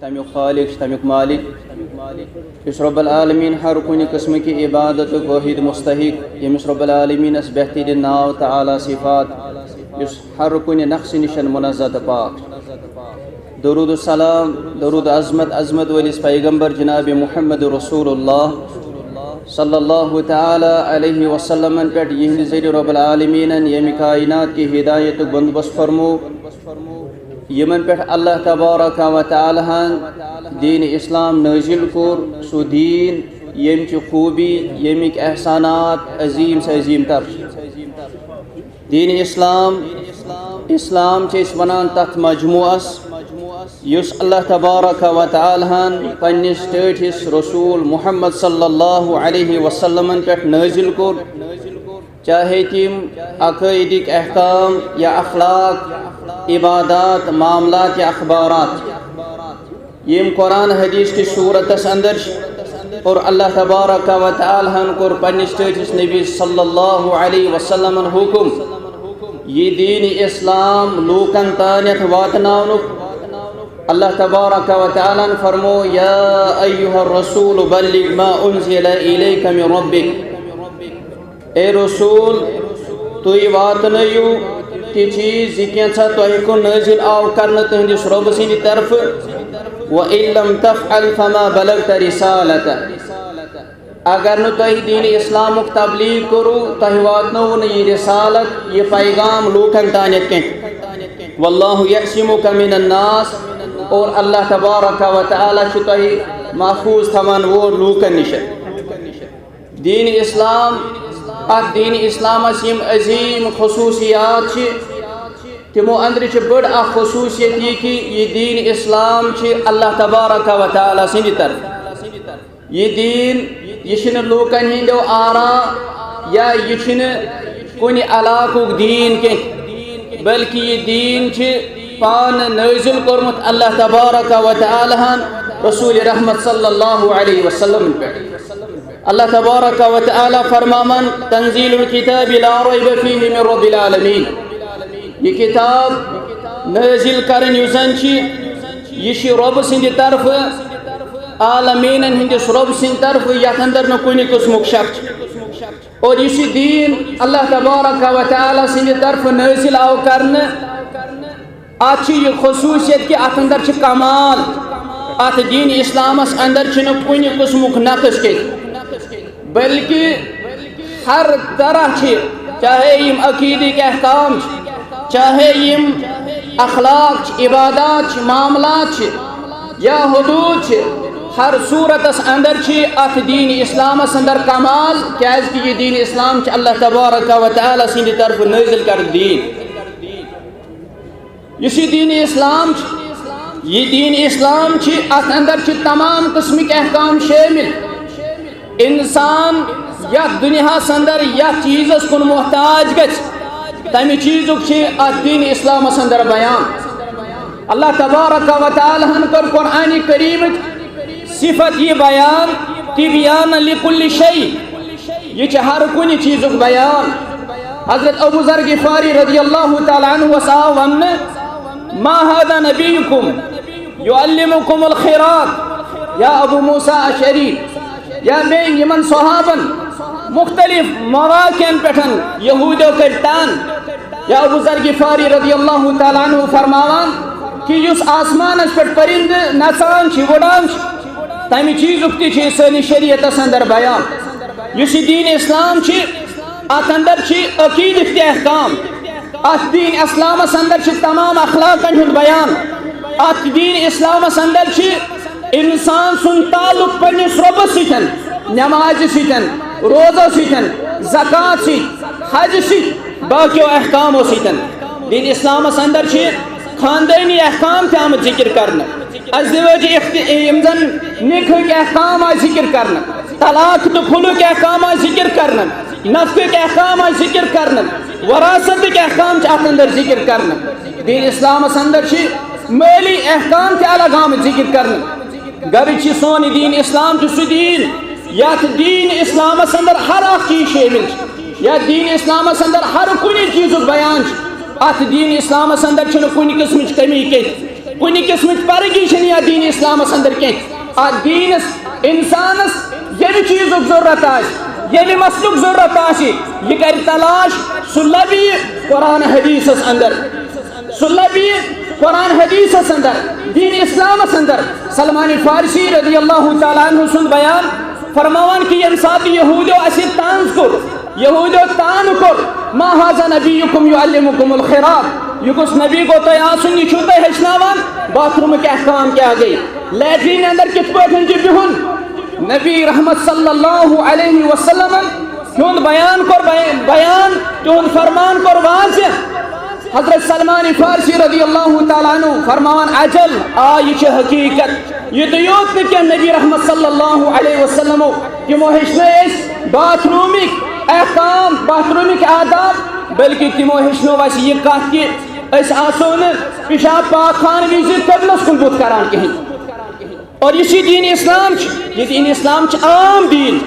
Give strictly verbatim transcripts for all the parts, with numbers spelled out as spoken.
تمیُک خالق چھُ، تمیُک مالک، یُس رب العالمین ہر کُنہِ قٕسمہٕ کہِ عبادتُک وٲحد مستحق، ییٚمِس رب العالمینس بہتریٖن ناو تہٕ اعلیٰ صفات، یُس ہر کُنہِ نقصہٕ نِش منزہ تہٕ پاک چھُ۔ درود و سلام، درود عظمت، عظمت وٲلِس پیغمبر جناب محمد رسول اللہ صلی اللہ تعالیٰ علیہ وسلمن پٮ۪ٹھ، یِہنٛدِ ذٔریعہٕ رب العالمینن ییٚمہِ کائنات کہِ ہدایتُک بندوبست فرمو، یِمن پٮ۪ٹھ اللہ تبارک و تعالیٰ ہن دین اسلام نازل کوٚر، سُہ دین ییٚمہِ چہِ خوٗبی، ییٚمِکۍ احسانات عظیم سے عظیم تر چھِ۔ دین اسلام، اسلام چھِ أسۍ ونان تتھ مجموعس، یُس اللہ تبارک و تعالیٰ ہن پننِس ٹٲٹھِس رسول محمد صلی اللہ علیہ وسلمن پٮ۪ٹھ نازل کوٚر، چاہے تِم عقائدٕکۍ احکام یا اخلاق، عبادات، معاملات یا اخبارات۔ یِم قرآن حدیث کِس صورتس اندر چھِ، اور اللہ تبارک و تعالیٰ ہن کوٚر پننِس ٹٲٹھِس نبی صلی اللہ علیہ وسلمن حکم یہِ دین اسلام لوٗکن تانٮ۪تھ واتناونُک۔ اللہ تبارک و تعالیٰ ہن فرمو، یا ایھا الرسول بلغ ما انزل الیک من ربک۔ اے رسول، تُہۍ واتنٲیِو تہِ چیٖز، یہِ کینٛژھا تۄہہِ کُن نٲزِل آو کرنہٕ تُہنٛدِس رۄبہٕ سٕنٛدِ طرفہٕ۔ وَإِن لَّمْ تَفْعَلْ فَمَا بَلَّغْتَ رِسَالَتَهُ۔ اگر نہٕ تۄہہِ دین اسلامُک تبلیغ کوٚروٕ، تۄہہِ واتنووٕ نہٕ یہِ رسالت، یہِ پیغام لوٗکن تانٮ۪تھ کینٛہہ۔ وَاللَّهُ يَعْصِمُكَ مِنَ النَّاسِ، اور اللہ تبارک و تعالیٰ چھُ تۄہہِ محفوظ تھاوان وول لوٗکن نِش۔ دین اسلام، اتھ دین اسلامس یِم عظیم خصوصیات چھِ، تِمو اندرٕ چھِ بٔڑ اکھ خصوصیت یہِ کہِ یہِ دین اسلام چھِ اللہ تبارک و تعالیٰ سٕنٛدِ طرفہٕ۔ یہِ دین، یہِ چھِنہٕ لوٗکن ہٕنٛدیو آرا یا یہِ چھِنہٕ کُنہِ علاقُک دین کینٛہہ، بلکہِ یہِ دین چھِ پانہٕ نٲزِل کوٚرمُت اللہ تبارک و تعالیٰ ہن رسول رحمت صلی اللہ علیہ وسلم پٮ۪ٹھ۔ اللہ تبارک و تعالیٰ فرماوان، تنزیل الکتاب لا ریب فیہ من رب العالمین۔ یہِ کتاب نٲزِل کرٕنۍ یُس زن چھِ، یہِ چھِ رۄبہٕ سٕنٛدِ طرفہٕ، عالمیٖنن ہٕنٛدِس رۄبہٕ سٕنٛدِ طرفہٕ، یتھ اندر نہٕ کُنہِ قٕسمُک شک چھُ۔ اور یُس یہِ دین اللہ تبارک و تعالیٰ سٕنٛدِ طرفہٕ نٲزِل آو کرنہٕ، اتھ چھِ یہِ خصوٗصیت کہِ اتھ اندر چھِ کمال، اتھ دین اسلامس اندر چھِنہٕ کُنہِ قٕسمُک نقص کینٛہہ، بلکہِ ہر طرح چھِ، چاہے یِم عقیدٕکۍ احکام چھِ، چاہے یِم اخلاق چھِ، عبادات چھِ، معاملات چھِ، یا حدود چھِ، ہر صورتس اندر چھِ اتھ دین اسلامس اندر کمال، کیازِ کہِ یہِ دین اسلام چھِ اللہ تبارک و تعالیٰ سٕنٛدِ طرفہٕ نٲزِل کرنہٕ دین۔ یُس یہِ دین اسلام چھُ، یہِ دین اسلام چھِ، اتھ اندر چھِ تمام قٕسمٕکۍ احکام شٲمِل۔ انسان یتھ دُنیاہس اندر یتھ چیٖزس کُن محتاج گژھِ، تمہِ چیٖزُک چھِ اتھ دین اسلامس اندر بیان۔ اللہ تبارک و تعالیٰ ہن کٔر قرآن کریمٕچ صفت یہِ بیان، تبیان لکل شیء، یہِ چھِ ہر کُنہِ چیٖزُک بیان۔ حضرت ابو ذر غفاری رضی اللہ تعالیٰ عنہ آو وننہٕ، ما هذا نبیکم یعلمکم الخیرات، یا ابو موسیٰ اشعری، یا بیٚیہِ یِمن صحابن مختلف مواقعن پٮ۪ٹھ یہودیو کٔرۍ تان، یا ابو ذر غفاری رضی اللہ تعالیٰ عنہ فرماوان کہِ یُس آسمانس پٮ۪ٹھ پرندٕ نژان چھِ، وُڈان چھِ، تمہِ چیٖزُک تہِ چھِ سٲنِس شریعتس اندر بیان۔ یُس یہِ دین اسلام چھِ، اتھ اندر چھِ عقیدٕکۍ تہِ احکام۔ اتھ دین اسلامس اندر چھِ تمام اخلاقن ہُنٛد بیان۔ اتھ دین اسلامس اندر چھِ انسان سُنٛد تعلق پننِس رۄبس سۭتۍ، نمازِ سۭتۍ، روزو سۭتۍ، زکوٰۃ سۭتۍ، حج سۭتۍ، باقیو احکامو سۭتۍ۔ دین اسلامس اندر چھِ خاندٲنی احکام تہِ آمٕتۍ ذکر کرنہٕ۔ ازدواجی اخت-، یِم زن نکاحٕکۍ احکام آے ذکر کرنہٕ، طلاق تہٕ خلعُک احکام آے ذکر کرنہٕ، نفقٕکۍ احکام آے ذکر کرنہٕ، وراثتٕکۍ احکام چھِ اتھ اندر ذکر کرنہٕ۔ دین اسلامس اندر چھِ مٲلی احکام تہِ الگ آمٕتۍ ذکر کرنہٕ۔ گرچہ سون دین اسلام چھُ سُہ دین یتھ دین اسلامس اندر ہر اکھ چیز شٲمِل چھُ، یتھ دین اسلامس اندر ہر کُنہِ چیزُک بیان چھُ۔ اتھ دین اسلامس اندر چھُنہٕ کُنہِ قسمٕچ کمی کینٛہہ۔ کُنہِ قٕسمٕچ پرگی چھنہٕ یتھ دین اسلامس اندر کینٛہہ۔ اتھ دینس، انسانس ییٚمہِ چیٖزُک ضروٗرت آسہِ، ییٚمہِ مسلُک ضروٗرت آسہِ، یہِ کرِ تلاش، سُہ لبہِ یہِ قرآن حدیثس اندر، سُہ لبہِ یہِ قرآن حدیثس اندر، دین اسلامس اندر۔ سلمان فارسی رضی اللہ تعالیٰ عنہ سُنٛد بیان فرماوان کہِ ییٚمہِ ساتہٕ یہوٗدیو اسہِ طنز کوٚر، یہوٗدیو طعن کوٚر، "ما هذا نبیکم یعلمکم الخراط"، یہِ کُس نبی گوٚو تۄہہِ آسُن، یہِ چھُو تۄہہِ ہیٚچھناوان باتھ روٗمٕکۍ احکام کیٛاہ گٔے، لیٹرین اندر کِتھ پٲٹھۍ چھُ بِہُن؟ نبی رحمت صلی اللہ علیہ وسلمن تِہُنٛد بیان کوٚر بے-، بیان، تِہُنٛد فرمان کوٚر واضح۔ حضرت سلمان فارسی رضی اللہ تعالیٰ عنہ فرماوان، اجل، آ، یہِ چھِ حقیٖقت۔ یُتُے یوت نہٕ کینٛہہ، نبی رحمت صلی اللہ علیہ وسلمو تِمو ہیٚچھنٲے أسۍ باتھ روٗمٕکۍ احکام، باتھ روٗمٕکۍ آداب، بلکہِ تِمو ہیٚچھنٲو اَسہِ یہِ کَتھ کہِ أسۍ آسو نہٕ پِشاب پاک خانہٕ وِزِ قبلس کُن بُتھ کران کِہیٖنۍ۔ اور یُس یہِ دین اسلام چھُ، یہِ دین اسلام چھُ عام دین۔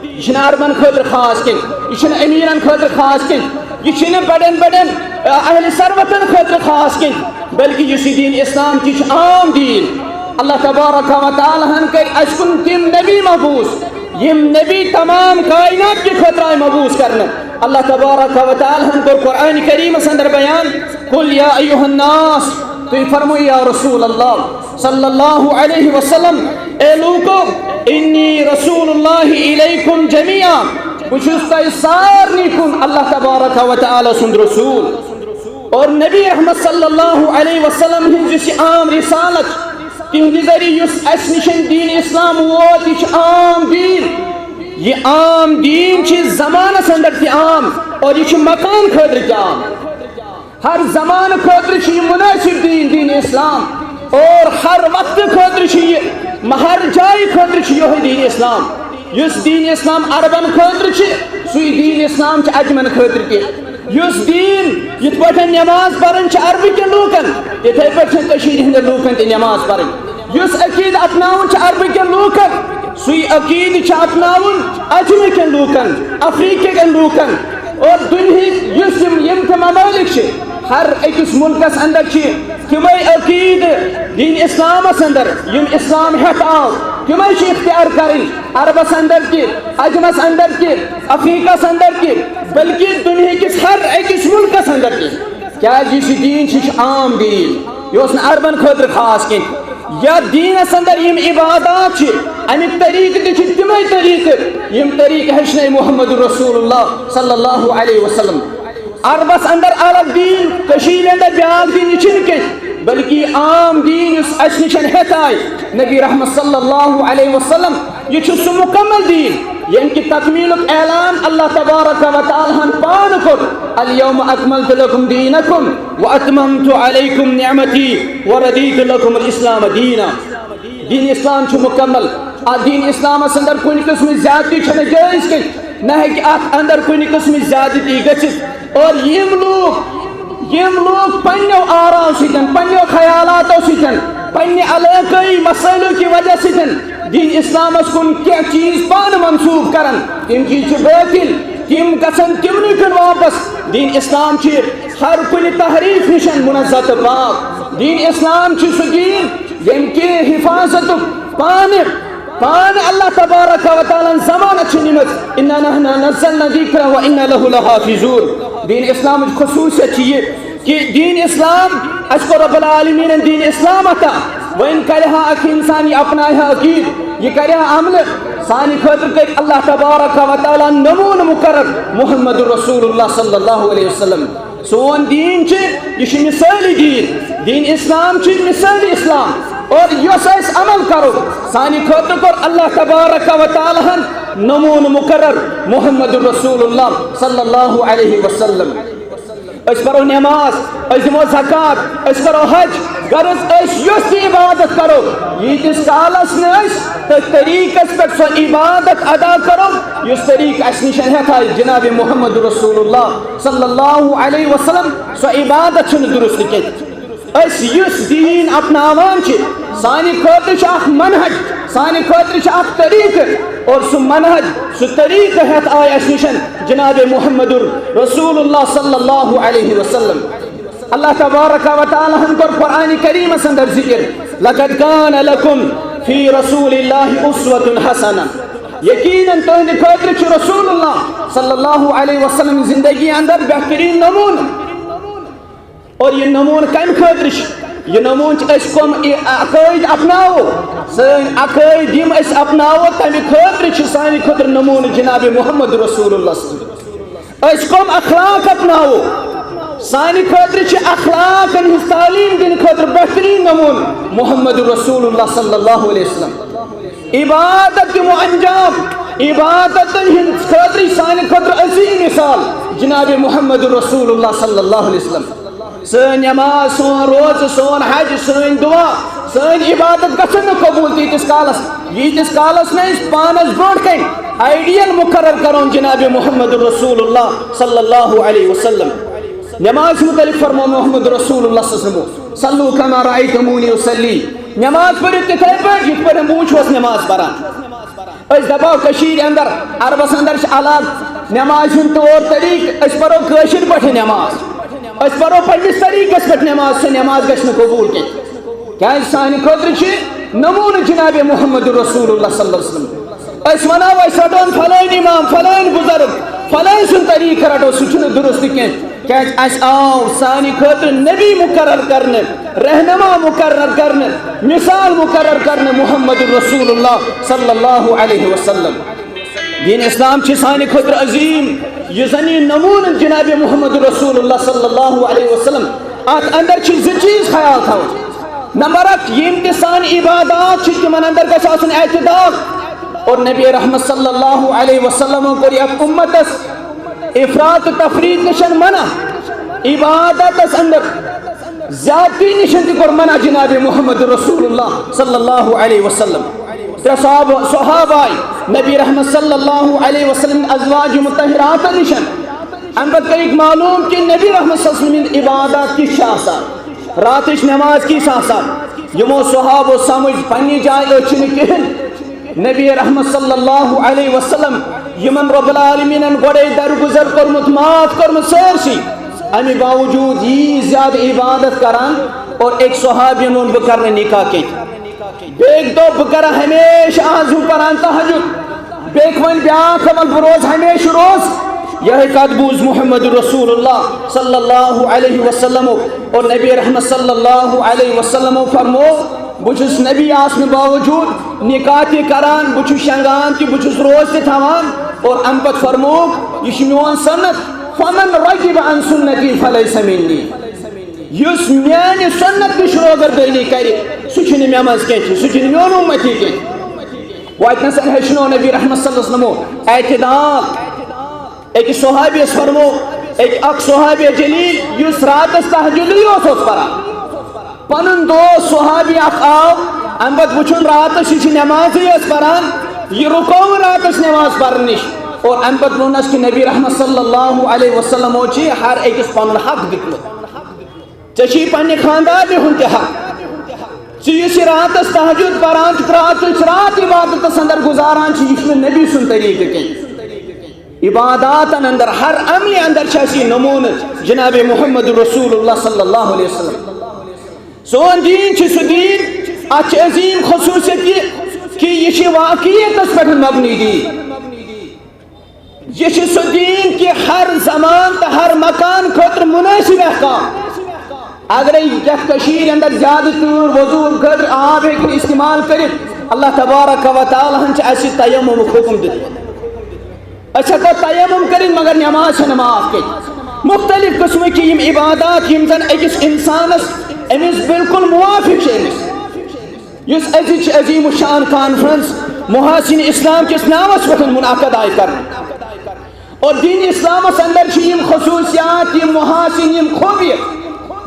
یہِ چھُنہٕ عربن خٲطرٕ خاص کینٛہہ، یہِ چھُنہٕ امیٖرن خٲطرٕ خاص کینٛہہ، یہِ چھُنہٕ بڑٮ۪ن بڑٮ۪ن، آ، اہل ثروتن خٲطرٕ خاص کینٛہہ، بلکہِ یُس یہِ دین اسلام چھُ، یہِ چھُ عام دین۔ اللہ تبارک و تعالیٰ ہن کٔرۍ اسہِ کُن تِم نبی مبعوث، یِم نبی تمام کائنات کہِ خٲطرٕ آے مبعوث کرنہٕ۔ اللہ تبارک و تعالیٰ ہن کوٚر قرآن کریمس اندر بیان، "قل یا ایھا الناس"، تُہۍ فرمٲیِو یا رسول اللہ صلی اللہ علیہ وسلم، اے لوٗکو، انی رسول اللہ الیکم جمیعا، بہٕ چھُس تۄہہِ سارنٕے کُن اللہ تبارک و تعالیٰ سُنٛد رسول۔ اور نبی رحمت صلی اللہ علیہ وسلم ہٕنٛز یُس یہِ عام رسالت، تِہنٛدِ ذٔریعہٕ یُس اَسہِ نِش دین اسلام ووت، یہِ چھُ عام دین۔ یہِ عام دین چھِ زمانس اندر تہِ عام اور یہِ چھُ مکان خٲطرٕ تہِ عام۔ ہر زمانہٕ خٲطرٕ چھُ یہِ مناسب دین، دین اسلام، اور ہر وقتہٕ خٲطرٕ چھُ یہِ، ہر جایہِ خٲطرٕ چھُ یِہوٚے دین اسلام۔ یُس دین اسلام عربن خٲطرٕ چھُ، سُے دین اسلام چھُ عجمن خٲطرٕ تہِ۔ یُس دین، یِتھ پٲٹھۍ نماز پرٕنۍ چھِ عربہٕ کٮ۪ن لوٗکن، تِتھے پٲٹھۍ چھِ کٔشیٖرِ ہٕنٛدٮ۪ن لوٗکن تہِ نماز پرٕنۍ۔ یُس عقیٖدٕ اپناوُن چھُ عربہٕ کٮ۪ن لوٗکن، سُے عقیٖدٕ چھُ اپناوُن عجمہٕ کٮ۪ن لوٗکن، افریقہ کٮ۪ن لوٗکن۔ اور دُنیہٕکۍ یُس یِم، یِم تہِ ممٲلِک چھِ، ہر أکِس مُلکس اندر چھِ تِمے عقیٖدٕ دین اسلامس اندر، یِم اسلام ہٮ۪تھ آو، تِمے چھِ اختیار کرٕنۍ۔ عربس اندر تہِ، عجمس اندر تہِ، افریقس اندر تہِ، بلکہِ دُنیہٕکِس ہر أکِس مُلکس اندر تہِ۔ کیازِ یُس یہِ دین چھُ، یہِ چھُ عام دین، یہِ اوس نہٕ عربن خٲطرٕ خاص کینٛہہ۔ یتھ دینس اندر یِم عبادات چھِ، امیُک طریقہٕ تہِ چھِ تِمے طریقہٕ، یِم طریقہٕ ہیٚچھنٲے محمد رسول اللہ صلی اللہ علیہ وسلم۔ عربس اندر الگ دین، کٔشیٖرِ اندر بیاکھ دین، یہِ چھُنہٕ کینٛہہ، بلکہِ یہِ عام دین یُس اسہِ نِش ہٮ۪تھ آے نبی رحمت صلی اللہ علیہ وسلم، یہِ چھُ سُہ مکمل دین، ییٚمہِ کہِ تکمیلُک اعلان اللہ تبارک و تعالیٰ ہن پانہٕ کوٚر، الیوم اکملت لکم دینکم و اتممت علیکم نعمتی و رضیت لکم الاسلام دینا۔ دین اسلام چھُ مکمل۔ اتھ دین اسلامس اندر کُنہِ قٕسمٕچ زیادتی چھنہٕ جٲیز کینٛہہ، نہ ہیٚکہِ اتھ اندر کُنہِ قٕسمٕچ زیادتی گٔژھِتھ۔ اور یِم لوٗکھ، یِم لوٗکھ پننیو آراو سۭتۍ، پننیو خیالاتو سۭتۍ، پننہِ علاقٲیی مسٲیلو کہِ وجہ سۭتۍ دین اسلامس کُن کینٛہہ چیٖز پانہٕ منسوٗخ کران، تِم چیٖز چھِ باطل، تِم گژھن تِمنٕے کُن واپس۔ دین اسلام چھِ ہر کُنہِ تحریف نِش منزہ تہٕ پاک۔ دین اسلام چھُ سُہ دین ییٚمہِ کہِ حفاظتُک پانہٕ، پانہٕ اللہ تبارک و تعالیٰ ہن ضمانت چھِ نِمٕژ، "انا نحن نزلنا الذکر و انا لہ لحافظون۔" دین اسلامٕچ خصوٗصیت چھِ یہِ کہِ دین اسلام، اَسہِ کوٚر رب العالمیٖنن دین اسلام عطا۔ وۄنۍ کرِ ہا اکھ انسان، یہِ اپنایہِ ہا عقیٖد، یہِ کرِ ہا عملہٕ، سانہِ خٲطرٕ کٔرۍ اللہ تبارک و تعالیٰ ہن نموٗنہٕ مقرر محمد رسول اللہ صلی اللہ علیہ وسلم۔ سون دین چھُ، یہِ چھُ مثٲلی دین۔ دین اسلام چھُ مثٲلی اسلام۔ اور یۄس أسۍ عمل کرو، سانہِ خٲطرٕ کوٚر اللہ تبارک و تعالیٰ ہن نموٗنہٕ مقرر محمد رسول اللہ صلی اللہ علیہ وسلم۔ أسۍ پرو نماز، أسۍ دِمو زکوٰۃ، أسۍ کرو حج۔ غرض، أسۍ یۄس تہِ عبادت کرو، ییٖتِس کالس نہٕ أسۍ تٔتھۍ طریٖقس پٮ۪ٹھ سۄ عبادت ادا کرو، یُس طریٖقہٕ اَسہِ نِش ہٮ۪تھ آے جناب محمد رسول اللہ صلی اللہ علیہ وسلم، سۄ عبادت چھنہٕ درست کینٛہہ۔ أسۍ یُس دین اپناوان چھِ، سانہِ خٲطرٕ چھُ اکھ منہج، سانہِ خٲطرٕ چھُ اکھ طریٖقہٕ، اور سُہ منہج، سُہ طریٖقہٕ ہٮ۪تھ آے اَسہِ نِش جناب محمد رسول اللہ صلی اللہ علیہ وسلم۔ اللہ تبارک و تعالیٰ ہن کوٚر قرآن کریمس اندر ذکر، "لقد کان لکم فی رسول اللہ اسوۃ حسنہ"، یقیناً تُہنٛدِ خٲطرٕ چھُ رسول اللہ صلی اللہ علیہ وسلم زندگی اندر بہترین نمونہٕ۔ اور یہِ نمونہٕ کمہِ خٲطرٕ چھُ؟ یہِ نمونہٕ چھُ أسۍ کم یہِ عقٲیِد اپناوو، سٲنۍ عقٲیِد یِم أسۍ اپناوو، تمہِ خٲطرٕ چھُ سانہِ خٲطرٕ نمونہٕ جناب محمد رسول اللہ صلی اللہ علیہ وسلم۔ أسۍ کم اخلاق اپناوو؟ سانہِ خٲطرٕ چھِ اخلاقن ہٕنٛز تعلیٖم دِنہٕ خٲطرٕ بہتریٖن نموٗنہٕ محمد رسول اللہ صلی اللہ علیہ وسلم۔ عبادت دِمو انجام، عبادتن ہٕنٛدِ خٲطرٕ چھِ سانہِ خٲطرٕ عظیٖم مثال جناب محمد رسول اللہ صلی اللہ علیہ وسلم۔ سٲنۍ نماز، سون روزٕ، سون حج، سٲنۍ دعا، سٲنۍ عبادت گژھن نہٕ قبوٗل تیٖتِس کالس، ییٖتِس کالس نہٕ أسۍ پانس برونٛٹھ کنہِ آئیڈیل مقرر کرون جناب محمد رسول اللہ صلی اللہ علیہ وسلم۔ نماز متعلق فرمو محمد رسول اللہ صلی اللہ علیہ وسلم، "صلوا کما رأیتمونی اصلی"، نماز پٔرِو تِتھے پٲٹھۍ یِتھ پٲٹھۍ بہٕ وٕچھوس نماز پران۔ أسۍ دپو کٔشیٖرِ اندر، عربس اندر چھِ الگ نماز ہُنٛد طور طریقہٕ، أسۍ پرو کٲشِر پٲٹھۍ نماز، أسۍ پرو پننِس طریقس پٮ۪ٹھ نماز، سۄ نماز گژھِ نہٕ قبوٗل کینٛہہ۔ کیازِ سانہِ خٲطرٕ چھِ نموٗنہٕ جناب محمد رسول اللہ صلی اللہ علیہ وسلم۔ أسۍ ونو أسۍ رٹون فلٲنۍ امام، فلٲنۍ بزرگ، فلٲنۍ سُنٛد طریقہٕ رٹو، سُہ چھُنہٕ درست کینٛہہ۔ کیازِ اَسہِ آو سانہِ خٲطرٕ نبی مقرر کرنہٕ، رہنما مقرر کرنہٕ، مثال مقرر کرنہٕ محمد رسول اللہ صلی اللہ علیہ وسلم۔ دین اسلام چھِ سانہِ خٲطرٕ عظیٖم، یُس زن یہِ نموٗنہٕ جناب محمد رسول اللہ صلی اللہ علیہ وسلم، اتھ اندر چھِ زٕ چیٖز خیال تھاوٕنۍ۔ نمبر اکھ، یِم تہِ سانہِ عبادات چھِ، تِمن اندر گژھِ آسُن اعتدال۔ اور نبی رحمت صلی اللہ علیہ وسلم کوٚر یتھ امتس افراط و تفریط نشن منع، عبادتس اندر زیادتی نشن تہِ کوٚر منع جناب محمد رسول اللہ صلی اللہ علیہ وسلم۔ ترٛےٚ صحابہ، صحابہ آے نبی رحمت صلی اللہ علیہ وسلم ازواج مطہراتن نشن۔ امہِ پتہٕ کٔرِکھ معلوم کہ نبی رحمت صلی اللہ علیہ وسلم ہٕنٛدۍ عبادات کِژھ چھِ آسان، راتٕچ نماز کِژھ آسان۔ یِمو صحابو سمجھ پننہِ جایہِ، أسۍ چھِنہٕ کِہیٖنۍ۔ نبی رحمت صلی اللہ علیہ وسلم، یمن رب العالمینن گۄڈے درگزر کوٚرمُت، معاف کوٚرمُت سٲرسٕے، امہِ باوجود یی زیادٕ عبادت کران۔ اور أکۍ صحابین ووٚن، "بہٕ کرٕ نہٕ نکاح کینٛہہ۔" بیٚکۍ دوٚپ، "بہٕ کرٕ ہمیشہٕ آز ہیوٗ پران تہجد۔" بیٚکۍ وۄنۍ بیٛاکھ، "وَلہٕ بہٕ روزٕ ہمیشہٕ روزٕ۔" یِہے کتھ بوٗز محمد رسول اللہ صلی اللہ علیہ وسلم۔ اور نبی رحمت صلی اللہ علیہ وسلم فرمو، بہٕ چھُس نبی آسنہٕ باوجود نکاح تہِ کران، بہٕ چھُس شنگان تہِ، بہٕ چھُس روزٕ تہِ تھاوان۔ اور امہِ پتہٕ فرمووُکھ، یہِ چھُ میون سنت، "فمن رغب عن سنتی فلیس منی"۔ یُس میانہِ سنت نِش روگردٲنی کرِ، سُہ چھُنہٕ مےٚ منٛز کینٛہہ، سُہ چھُنہٕ میون امتی کینٛہہ۔ وۄنۍ اتنس ہیٚچھنو نبی رحمت صلی اللہ علیہ وسلمو اعتدال۔ أکِس صحابیَس فرمو، أکۍ، اکھ صحابی جلیل یُس راتس تہجدٕے یوت اوس پران۔ پنُن دوست صحابی اکھ آو، امہِ پتہٕ وُچھُن راتس یہِ چھِ نمازٕے یٲژ پران، یہِ رُکٲو راتس نماز پرنہٕ نِش۔ اور امہِ پتہٕ ووٚننس کہ نبی رحمت صلی اللہ علیہ وسلمو چھِ ہر أکِس پنُن حق دیُتمُت۔ ژےٚ چھُے پننہِ خاندارنہِ ہُنٛد تہِ حق۔ ژٕ یُس یہِ راتس تہجد پران چھُکھ، راتٕچ رات عبادتس اندر گُزاران چھُ، یہِ چھُنہٕ نبی سُنٛد طریقہٕ کینٛہہ۔ عباداتن اندر، ہر عملہِ اندر چھُ اَسہِ یہِ نموٗنہٕ جناب محمد رسول اللہ صلی اللہ علیہ وسلم۔ سون دیٖن چھُ سُہ دیٖن، اتھ چھِ عظیٖم خصوٗصیت یہِ کہ یہِ چھِ واقعیتس پٮ۪ٹھ مبنی دیٖن۔ یہِ چھُ سُہ دیٖن کہ ہر زمان تہٕ ہر مکان خٲطرٕ مُنٲسِب احکام۔ اگرے یتھ کٔشیٖرِ اندر زیادٕ تۭر وضوٗ خٲطرٕ آب ہیٚکہِ نہٕ استعمال کٔرِتھ، اللہ تبارک و تعالیٰ ہن چھُ اَسہِ تیممُک حُکم دیُتمُت۔ أسۍ ہیٚکو تیمم کٔرِتھ، مگر نماز چھنہٕ معاف کینٛہہ۔ مختلف قٕسمٕکۍ یِم عبادات، یِم زن أکِس انسانس، أمِس بالکل موافق چھِ أمِس۔ یُس أزِچ عظیٖم الشان کانفرنس محاسن اسلام کِس ناوس پٮ۪ٹھ منعقد آیہِ کرنہٕ۔ اور دین اسلامس اندر چھِ یِم خصوٗصیات، یِم محاسن، یِم خوٗبیت،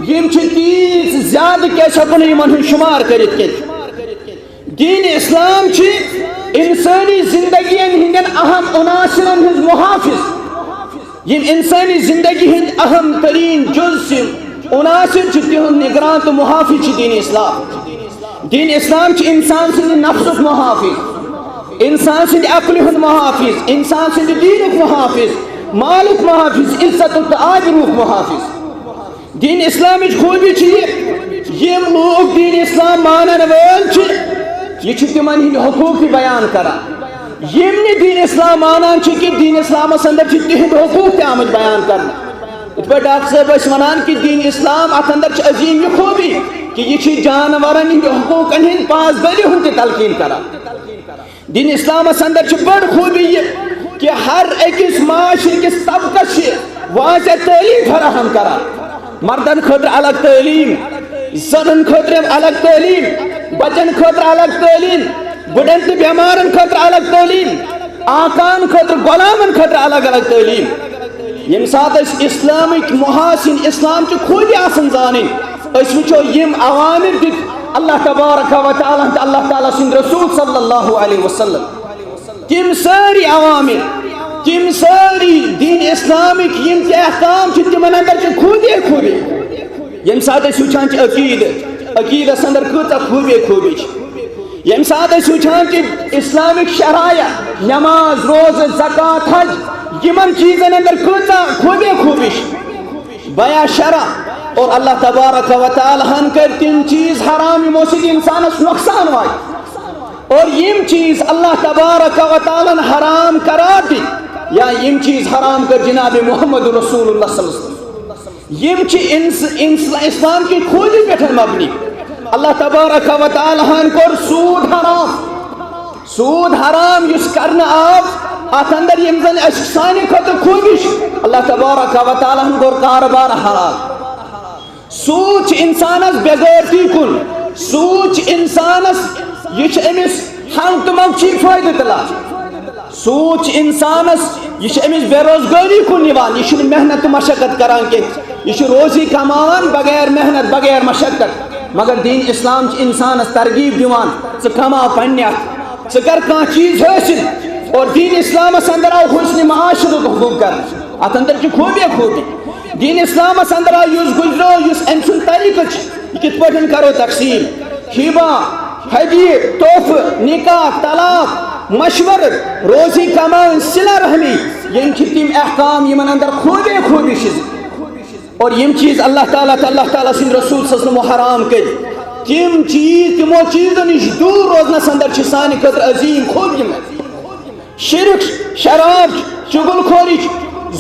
یِم چھِ تیٖژ زیادٕ کہِ أسۍ ہٮ۪کو نہٕ یِمن ہُنٛد شُمار کٔرِتھ کینٛہہ۔ دین اسلام چھِ انسٲنی زندگین ہٕنٛدٮ۪ن اہم عناصرن ہٕنٛز محافظ۔ یِم انسٲنی زندگی ہٕنٛدۍ اہم ترین جز چھِ، عناصر چھِ، تِہُنٛد نگران تہٕ محافظ چھِ دین اسلام۔ دین اسلام چھِ انسان سٕنٛدِ نفسُک محافظ، انسان سٕنٛدِ عقلہِ ہُنٛد محافظ، انسان سٕنٛدِ دیٖنُک محافظ، مالُک محافظ، عزتُک تہٕ آبروٗہُک محافظ۔ دین اسلامٕچ خوٗبی چھِ یہِ، یِم لوٗکھ دین اسلام مانن وٲلۍ چھِ، یہِ چھِ تِمن ہٕنٛدۍ حقوٗق تہِ بیان کران۔ یِم نہٕ دین اسلام مانان چھِ کینٛہہ، دین اسلامس اندر چھِ تِہنٛدۍ حقوٗق تہِ آمٕتۍ بیان کرنہٕ۔ یِتھ پٲٹھۍ ڈاکٹر صٲب ٲسۍ ونان کہِ دین اسلام، اتھ اندر چھِ عظیٖم یہِ خوٗبی کہِ یہِ چھِ جانورن ہٕنٛدۍ حقوٗقن ہٕنٛدۍ پاسدٲری ہُنٛد تہِ تلقین کران۔ دین اسلامس اندر چھِ بٔڑ خوٗبی یہِ کہِ ہر أکِس معاشرٕ کِس طبقس چھِ واضح تعلیٖم فراہم کران۔ مردن خٲطرٕ الگ تعلیٖم، زنن خٲطرٕ الگ تعلیٖم، بچن خٲطرٕ الگ تعلیٖم، بُڈن تہٕ بٮ۪مارن خٲطرٕ الگ تعلیٖم، آقان خٲطرٕ، غلامن خٲطرٕ الگ الگ تعلیٖم۔ ییٚمہِ ساتہٕ أسۍ اسلامٕکۍ محاسن، اسلام چہِ خوٗبی آسن زانٕنۍ، أسۍ وٕچھو یِم اوامر دِتۍ اللہ تبارک و تعالیٰ ہن تہٕ اللہ تعالیٰ سٕنٛدۍ رسول صلی اللہ علیہ وسلم۔ تِم سٲری اوامر، تِم سٲری دین اسلامٕکۍ یِم تہِ احکام چھِ، تِمن اندر چھِ خوٗبی خوٗبی۔ ییٚمہِ ساتہٕ أسۍ وٕچھان چھِ عقیٖدٕ، عقیٖدس اندر کۭژاہ خوٗبی خوٗبی چھِ۔ ییٚمہِ ساتہٕ أسۍ وٕچھان چھِ اسلامٕکۍ شرایع، نماز، روزٕ، زکوٰۃ، حج، یِمن چیٖزن اندر کۭژاہ خوٗبی خوٗبی چھِ۔ بیا شرع، اور اللہ تبارک و تعالیٰ ہن کٔرۍ تِم چیٖز حرام یِمو سۭتۍ انسانس نۄقصان واتہِ۔ اور یِم چیٖز اللہ تبارک و تعالیٰ ہن حرام قرار دِتۍ، یا یِم چیٖز حرام کٔرۍ جناب محمد رسول اللہ صلی اللہ علیہ وسلم، یِم چھِ انس-، انس-، اسلام کہِ خوٗبی پٮ۪ٹھ مبنی۔ اللہ تبارک و تعالیٰ ہن کوٚر سوٗد حرام۔ سوٗد حرام یُس کرنہٕ آو، اتھ اندر یِم زن اسہِ سانہِ خٲطرٕ خوٗبی چھِ، اللہ تبارک و تعالیٰ ہن کوٚر کارٕبار حلال۔ سوٗد چھِ انسانس بے غٲرتی کُن، سوٗد چھِ انسانس، یہِ چھِ أمِس ہنٛگ تہٕ منٛگ چی فٲیدٕ تُلان۔ سوٗد چھِ انسانس، یہِ چھِ أمِس بے روزگٲری کُن نِوان، یہِ چھُنہٕ محنت تہٕ مشقت کران کینٛہہ، یہِ چھُ روزی کماوان بغیر محنت، بغیر مشقت۔ مگر دین اسلام چھِ انسانس ترغیب دِوان، ژٕ کما پننہِ اتھٕ، ژٕ کر کانٛہہ چیٖز حٲصِل۔ اور دین اسلامس اندر آو حسن معاشرت حکم کرنہٕ، اتھ اندر چھِ خوٗبی خوٗبی۔ دین اسلامس اندر آو یُس گُزریو، یُس أمۍ سُنٛد طریٖقہٕ چھُ، یہِ کِتھ پٲٹھۍ کرو تقسیٖم؟ ہبہ، ہدیہِ، تحفہٕ، نکاح، طلاق، مشورٕ، روزی کماوٕنۍ، صلہ رحمی، یِم چھِ تِم احکام یِمن اندر خوٗبی خوٗبی چھِ۔ اور یِم چیٖز اللہ تعالیٰ تہٕ اللہ تعالیٰ سٕنٛدۍ رسول صلی اللہ علیہ وسلم حرام کٔرۍ، تِم چیٖز، تِمو چیٖزو نِش دوٗر روزنس اندر چھِ سانہِ خٲطرٕ عظیٖم خوٗبی۔ شرک، شراب چھُ، چُغل خوری چھُ،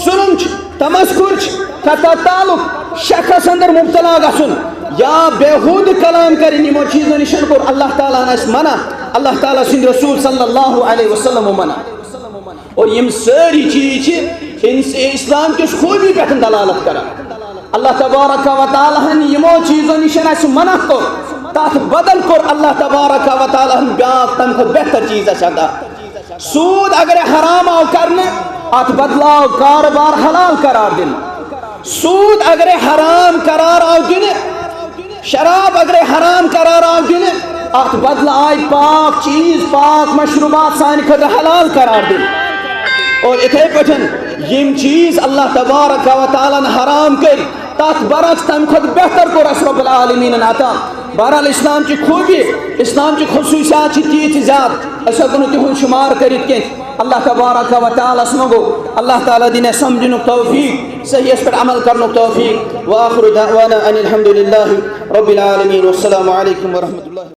ظلم چھُ، تمسخر چھُ، قطع تعلق، شکس اندر مبتلا گژھُن یا بیہودٕ کلام کرٕنۍ، یِمو چیٖزو نِش کوٚر اللہ تعالیٰ ہن اَسہِ منع، اللہ تعالیٰ سٕنٛدۍ رسول صلی اللہ علیہ وسلم منع۔ اور یِم سٲری چیٖز چھِ اِنس-، اسلام کِس خوٗبی پٮ۪ٹھ دلالت کران۔ اللہ تبارک و تعالیٰ ہن یِمو چیٖزو نِش اَسہِ منع کوٚر، تَتھ بدل کوٚر اللہ تبارک و تعالیٰ ہن بیٛاکھ تَمہِ کھۄتہٕ بہتر چیٖز اَسہِ عطا۔ سوٗد اگرے حرام آو کرنہٕ، اَتھ بدلہٕ آو کارٕبار حلال قرار دِنہٕ۔ سوٗد اگرے حرام قرار آو دِنہٕ، شراب اگرے حرام قرار آو دِنہٕ، اتھ بدلہٕ آے پاک چیٖز، پاک مشروبات سانہِ خٲطرٕ حلال قرار دِنہٕ۔ اور اِتھے پٲٹھۍ یِم چیٖز اللہ تبارک و تعالیٰ ہن حرام کٔرۍ، تتھ برعکس تمہِ کھۄتہٕ بہتر کوٚر اسہِ رب العالمینن عطا۔ بہرحال، اسلام چہِ خوٗبی، اسلام چہِ خصوٗصیات چھِ تیٖژٕ زیادٕ، أسۍ ہٮ۪کو نہٕ تِہُنٛد شُمار کٔرِتھ کینٛہہ۔ اللہ تبارک و تعالیٰ ہس منٛگو، اللہ تعالیٰ دِنۍ اسہِ سمجھنُک توفیق، صحیحس پٮ۪ٹھ عمل کرنُک توفیق۔ وآخر دعوانا ان الحمد للہ رب العالمین۔ والسلام علیکم ورحمۃ اللہ۔